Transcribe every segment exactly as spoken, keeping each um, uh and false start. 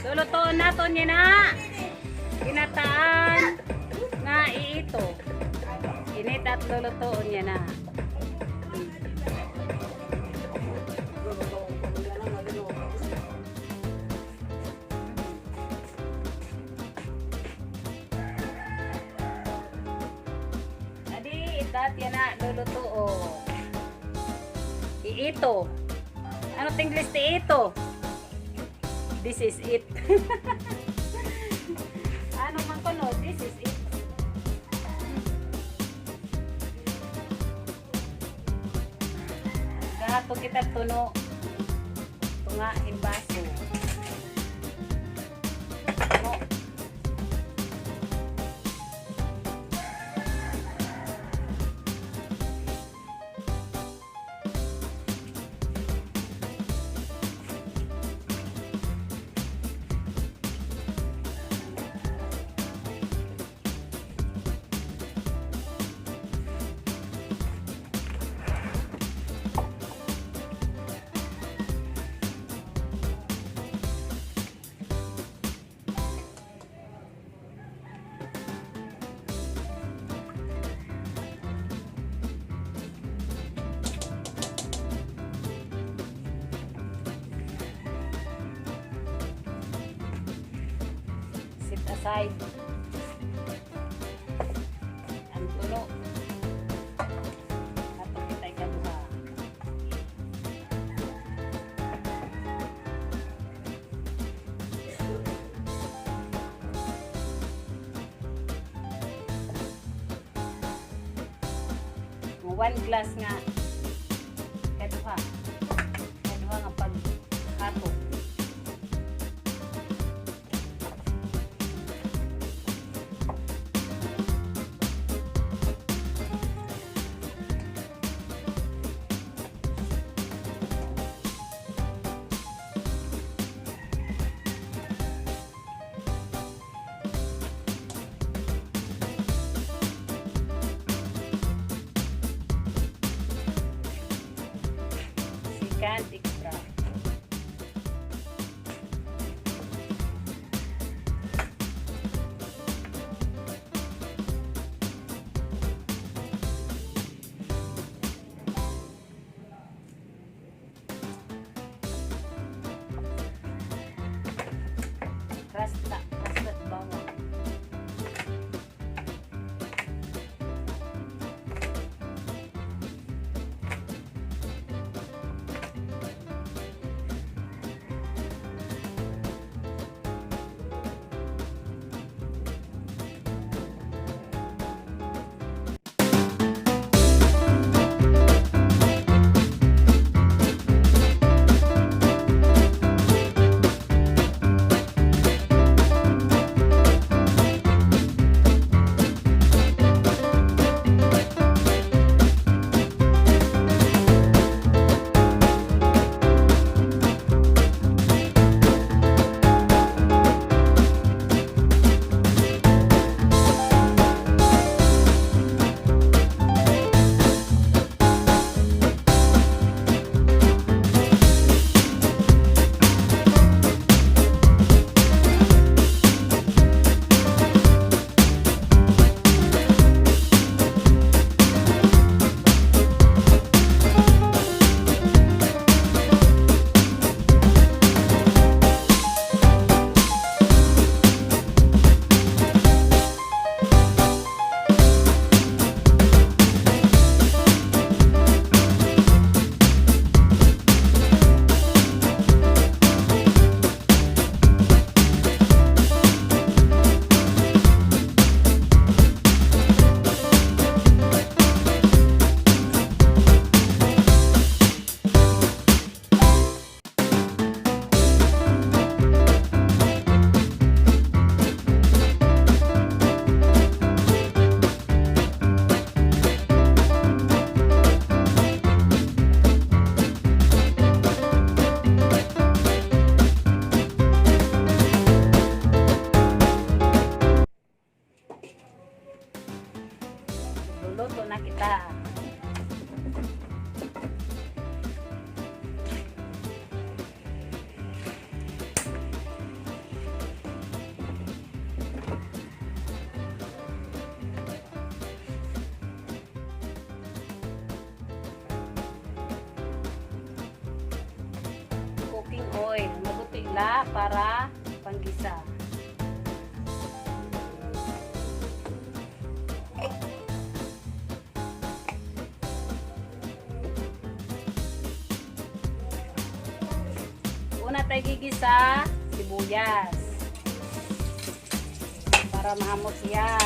Lulutoon naton yana ginataan nga iito. Init at lulutoon yana. Adi, itat yana lulutoon. Iito. Ano it English ti ito? This is it. Ano man kuno, this is it. Gato kita tuno. Tunga hin baso. Tuno. Set aside. An tulo. Ato kita ikaduha. One glass nga kaduha. Kaduha nga pag-ato. Second extract. Rasta, rasta bawang. Luluto na kita. Ta para panggisa. Una ta gigisa sibuyas para mahamot hiya.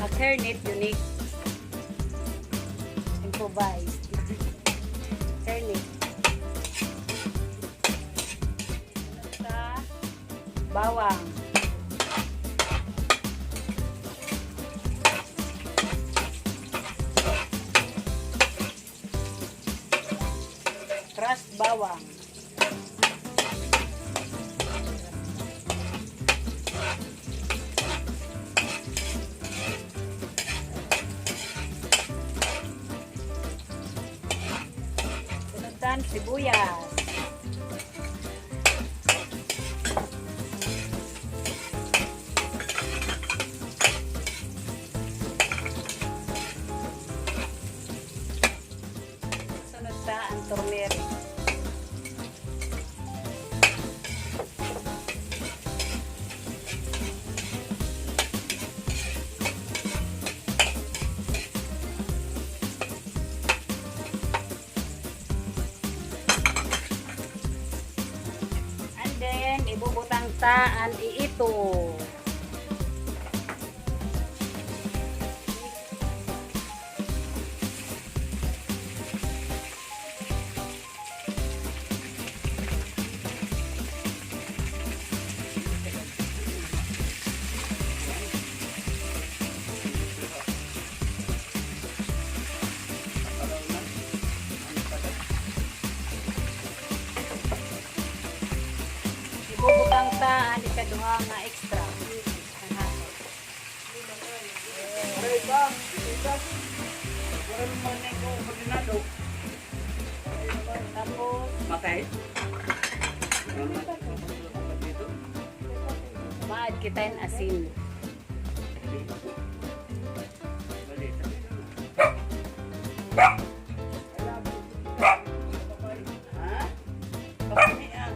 A turnip, unique. Improvise. Turnip. Sa bawang. Crushed bawang. Sunod ta an sibuyas. Sunod ta an turmeric. And then, ibubutang ta an iito. Ibubutang ta an ikaduha nga extra. Aray pa, ito pa. Wala naman na ito, ordinado. Tapos, matay. Ma-add kita hin asin. Ha? Pagkini, ah.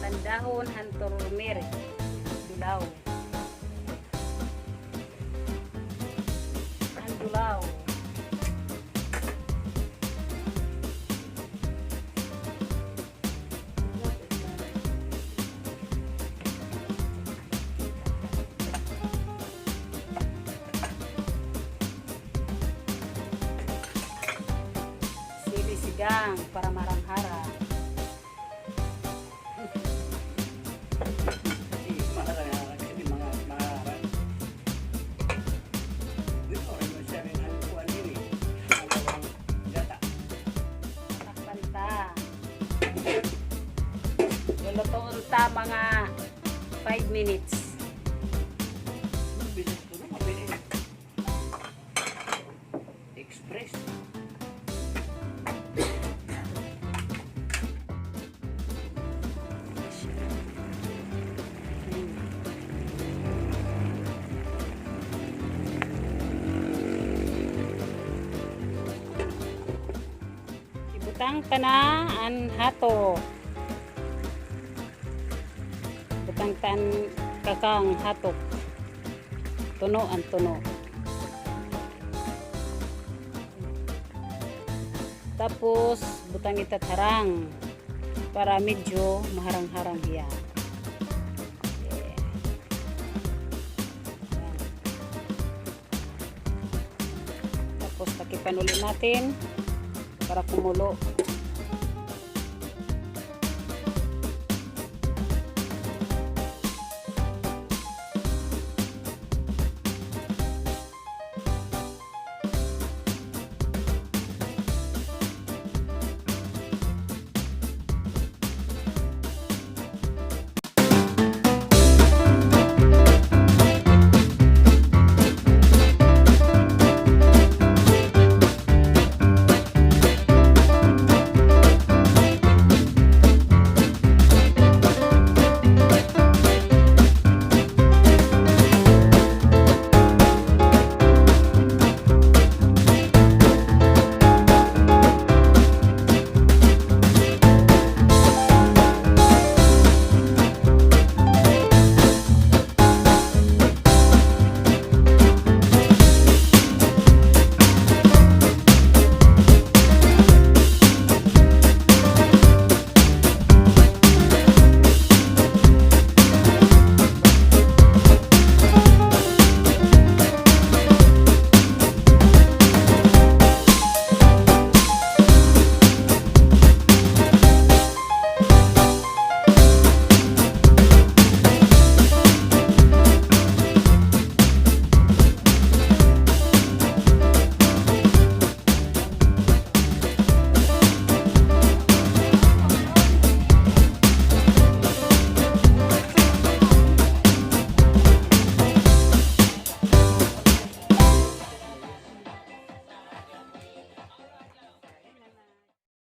An dahon han turmeric. Dulaw. An dulaw. Sili sigang para maharang-harang. Maharang-harang, sige, mga maharang. Dito rin mo siya rin ang kuwan din eh. Ang gata. Takpan ta. Lulutuon ta mga five minutes. Mabilis ito na, mabilis. Express. Ibutang ta na an hatok. Butang ta an kakang hatok. Tuno an tuno. Tapos, butang ita harang para medyo maharang-harang hiya. Tapos, takipan uli natin para kumulo.